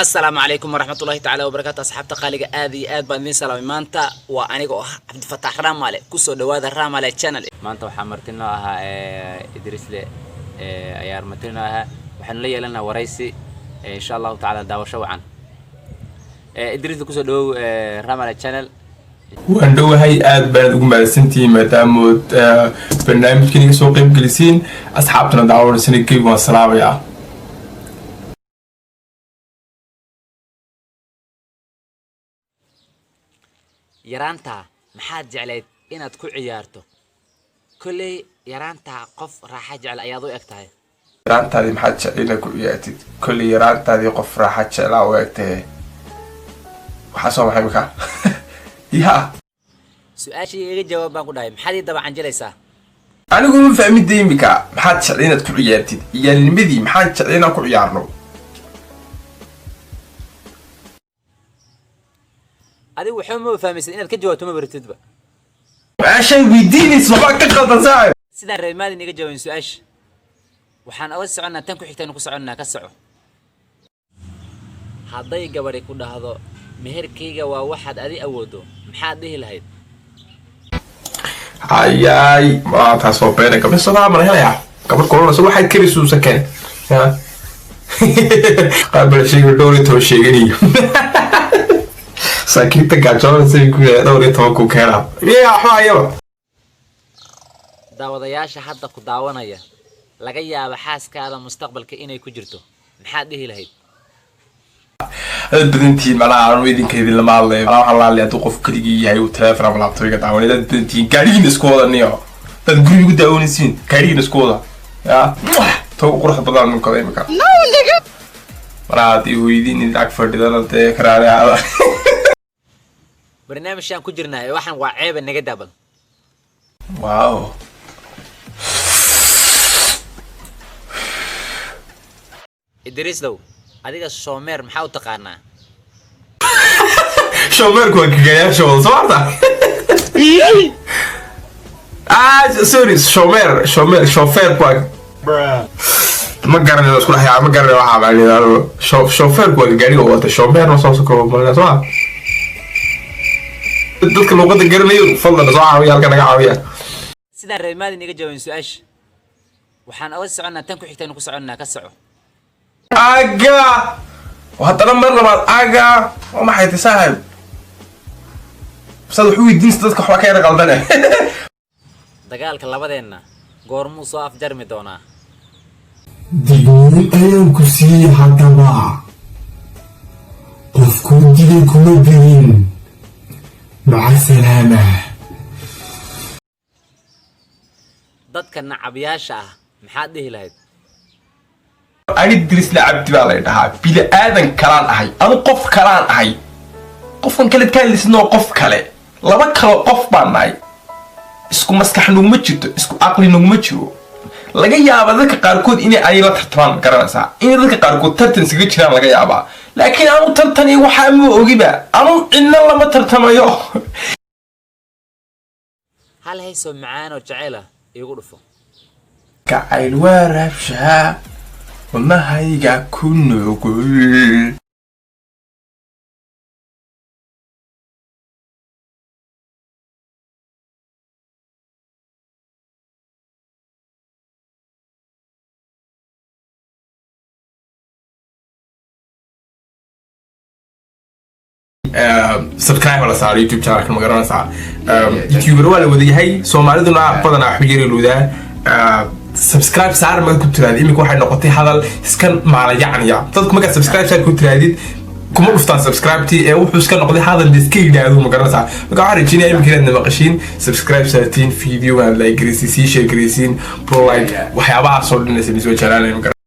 Asalaamu calaykum waraxmatullahi tacaala wabarakaatu. Asxaabta qaaliga, aad iyo aad baan idiin salaamay. Maanta waa aniga oo ah Cabdifataax Ramale. Kusoo dhawaada Ramale Channel. Maanta waxaa marti noo ahaa Idrisle ayaa marti noo ahaa. Waxaanu la yeelanaa waraysi, insha Allahu tacaala. Daawasho wacan. Idrisle, kusoo dhawow Ramale Channel. Waan dhowahay, aad baad ugu mahadsantihiin maadaamood barnaamijkan iga soo qayb gelisiin. Asxaabtana daawanaysana gebi waan salaamayaa. Yaraantaa maxaad jeclayd inaad ku ciyaarto? Kolley yaraantaa qof raaxa jecel ayaad u eg tahay. Yaraantaadii maxaad jeclay inaad ku ciyaartid? Kolley yaraantaadii qof raaxa jeclaa u egtahay. Waxaa soo maxay imika ya? Su-aashii iga jawaab baan ku dhahay. Maxaad ii daba canjilaysaa? Anigu ma fahmin de imika. Maxaad jeclay inaad ku ciyaartid? Ciyaalnimadii maxaan jeclay inaan ku ciyaarno? Adigu waxba ma fahmaysid, inaad ka jawaabto ma baratidba. Su-aashaan weydiinaysa waxbaa ka qaldan, saaxib. Sidaan rabay maadin iga jawaabin su-aasha. Waxaan oga soconnaa tan ku xigtaynu ku soconnaa. Ka soco. Hadday gabadhi ku dhahdo "Meherkayga waa waxaad adi awooddo," maxaad dhihi lahayd? Hayaay, ma taas waa beena. Gabadh sodaa mana helayaa gabadh kulanaysa waxaad karisuusa keen ya. Qaar bala sheegay 15 sheeganayo, saakiinta gaajoonaysa ku yahay 14 ku keenaa ya waxba ayaba. Daawadayaasha hadda ku daawanaya laga yaaba xaaskaada mustaqbalka inay ku jirto, maxaad dhihi lahayd? Dad badantihiin, macnaha aanu idinka idin lama hadlayo, macnaha waxaan la hadlaya hadduu qof keligii yahay uu telefoon ama laptop iga daawanay. Dad badantihiin, gaarigiina isku wada niyo. Dad guriga ku daawanaysiin, gaarigiina isku wada ya toga quruxda badan ninkooda imika. Macnaha haddii hooyadiin idin ag fadhidana dee karaale aada. Barnaamijkaan ku jirnaa ee waxaan waa ceeba naga daabal. Wow. Idriislow, adiga shoomeer maxaa u taqaanaa? Shoomeerku waa gagayaasha wada soo harta. Ah, sorry, shoomeer, shoomeer, shoofeerku waa, ma garanayo, isku dhex yaa, ma garanayo waxaa baa yidhaahdo. Shoofeerku waa gaariga wata, shoomeerna soo sokro malina soo ma. Dadka luuqada garanayo, fadlan soo caawiya, halka naga caawiya. Sidaan rabay maadin iga jawaabin su-aasha. Waxaan oga soconnaa tan ku xigtaynu ku soconnaa. Ka soco. Aga, haddana mar labaad aga, waa maxay tay, saaxib? Saad wax u weydiinsa dadka waxbaa ka yara qaldane. Dagaalka labadeenna goormuu soo afjarmi doonaa? Digniin ayaan ku siiyey. Haddaba qofkuu digay kuma digin. Maca salaama. Dadka nacabyaasha ah maxaad dhihi lahayd? Ani Dirisla Cabdi baa lay dhahaa. Bili aadan kalaan ahay anu, qof kalaan ahay. Qofkan kale ka hadlaysidna waa qof kale, laba kalo qof baan nahay. Isku maskax naguma jirto, isku caqli naguma jiro. Laga yaaba dadka qaarkood inay ani la tartamaan, ma garanaysaa, inay dadka qaarkood tartan iskaga jiraan laga yaabaa, laakiin anu tartan iyo waxaa ma ogiba. Anu cidna lama tartamayo. Hal haysoo macaan oo jacayl ah iigu dhufo. Gacayl waa rabshaa wadnahayga ku nugul. Subscribe la saaro YouTube channelka, ma garanaysaa? YouTuber waa la wada yahay, Soomaaliduna badanaa waxba yari luudaa. Subscribe saar markaad ku tiraadid, iminka waxay noqotay hadal iska maalayacniya. Dadku markaad subscribe saar ku tiraadid kuma dhuftaan subscribe-tii ee wuxuu iska noqday hadal la iska yidhaahdo, ma garanaysaa? Marka waxaan rajeynaya iminka inaad namaqashiin, subscribe saartiin, video aad like garaysiin, sii share garaysiin, bro, like waxyaabahaas oo dhan is waa jeclaanaya, ma garanaysaa?